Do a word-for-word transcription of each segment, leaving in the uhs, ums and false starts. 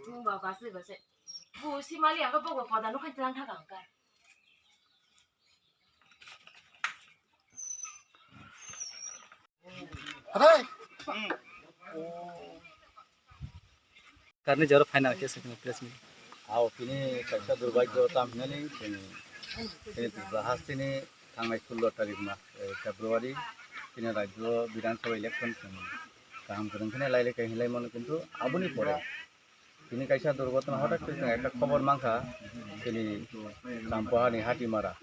Nung ba kasi ba se. Bu si mali ang ko bo poda no khan tlang tha kang ka. Karni jaro final ke second placement. Ao tini kaisa durbhagyo tam hinani tini, tini Tripura hasteni thangnai sullo tarik ma, eh, February tini rajyo Bidhan Sabha election tini kaham kwrwng kheno lailai kai hinlai mano, kintu aboni pore tini kaisa durghotona hotak khe chwng ekta khobor mankha, tini Champuhani Hatimara,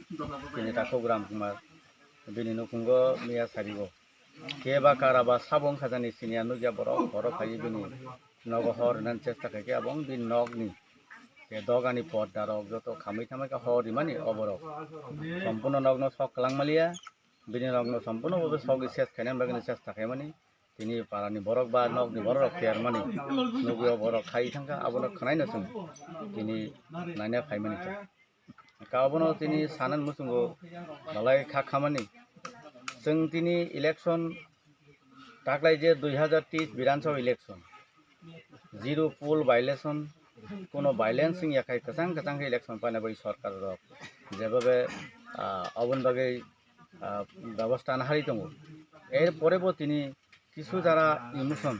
tini Takhuk Ram Kumar, bini nukhungo miya sarigo. Khe ba kara ba sabo wngkha jani siniya nukya borok, borok phaiwi bini nogo hor rwnani chesta khaikhe abo wng bini nokni. Khe dogani podda rok joto khamwi tangmani khe hor rimani o borok. Sompuno nokno sok kwlangmaliya, bini nokno sompuno bo sogwi ses khainani bagwino chesta khaimani. Tini parani borok ba nokni borok rok tiyarmani nukwi o borok khai thangkha, abono khwnaino chwng tini naina phaimani khe. Ka obono tini sanan muchungo belai kha khamani. Chwng tini election taklai je dui hazar teis Bidhan Sabha election, zero poll violation, kono violence wngya khai kwchang kwchang khe election paina bai sorkar rok jebabe, ah, oboni bagwi, ah, bebosta nahari tongo. Er pore bo tini kisu jara emotion,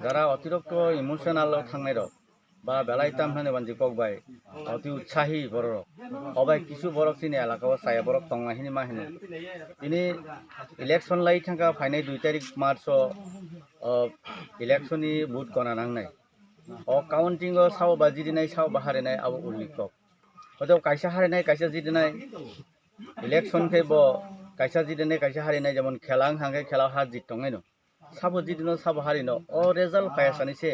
jara otirokto emotional o thangnai rok, ba belai tam hwnwi banchi kok bai, oti utsahi borok rok. O bai kisu borok chini elaka o chaya borok tongma hini ma hino. Tini election lai thangkha phainai dui tarik March o, o election ni vote gona nangnai. O counting o sao ba jidinai sao ba harinai abo ulni kok. Hoito kaisa harinai kaisa jidinai. Election khe bo kaisa jidinai kaisa harinai, jemon khela wng hangkhe khela o har jit tongnai no. Sabo jidino sabo harino o result phaiyasani se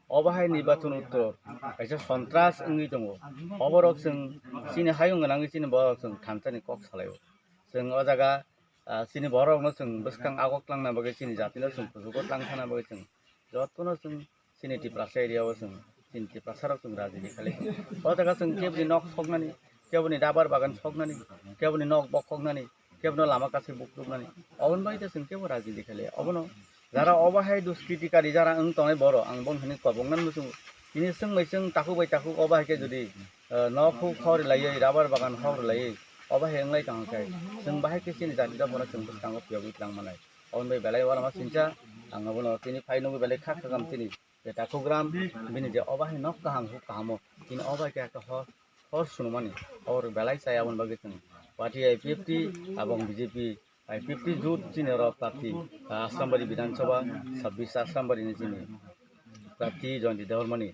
obo hai nirbachon uttor kaisa sontras wngwi tongo. Oborok chwng chini hayung gwnangwi chini borok chwng thansani kok salaio. Chwng o jaga, ah, chini borokno chwng bwskang agok tlangna bagwi chini jatino chwng kuchugo tlang thana bagwi chwng jotono chwng chini Tiprasa area o chwng, chini Tiprasa rok chwng rajini khailai. O jaga chwng keboni nok soknani, keboni dabar bagan soknani, keboni nok bokhoknani, kebono lama kasi bukruknani, oboni bai ta chwng kebo rajini khailai. Obono jara obo hai duskritikari jara wng tongnai borok, ang bong hini kobong nang muchungo. Tini chwng bai chwng takhuk bai takhuk obo hai khe jodi, eh, nok huk hor rilaiwi, rabar bagan hor rilaiwi, obo hai wnglai tong khe chwng bahai khe chini jati dophano chwng bwskango phiyogwi tlang manai. Oboni bai belai uanama sincha, ang obono tini phai nugwi belai kha khakam chini. Je takhugram bini je obo hai nok kaham huk kahamo, tini obo hai khe ekta hor, hor sunumani, hor belai chaya aboni bagwi chwng party I P F T abong B J P, I P F T jut chini oro party, ah, Asrambari Bidhan Sabha, sabbish Asrambari ni chini party Joyanta Debbarmani,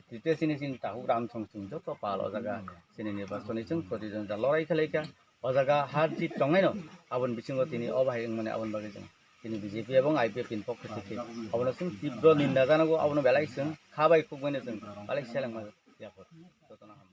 tite chini chini takhugram song chwng joto pal o jaga chini nirbachoni chwng protidwondita lorai khlai kha. O jaga har jit tongnaino aboni bisingo tini obo hai wngmani aboni bagwi chwng tini B J P ebong I P F T ni pokho thwi abono chwng tibro ninda janago, abono belai chwng kha bai khukbaino chwng belai selengma yapor. Jotono hambai.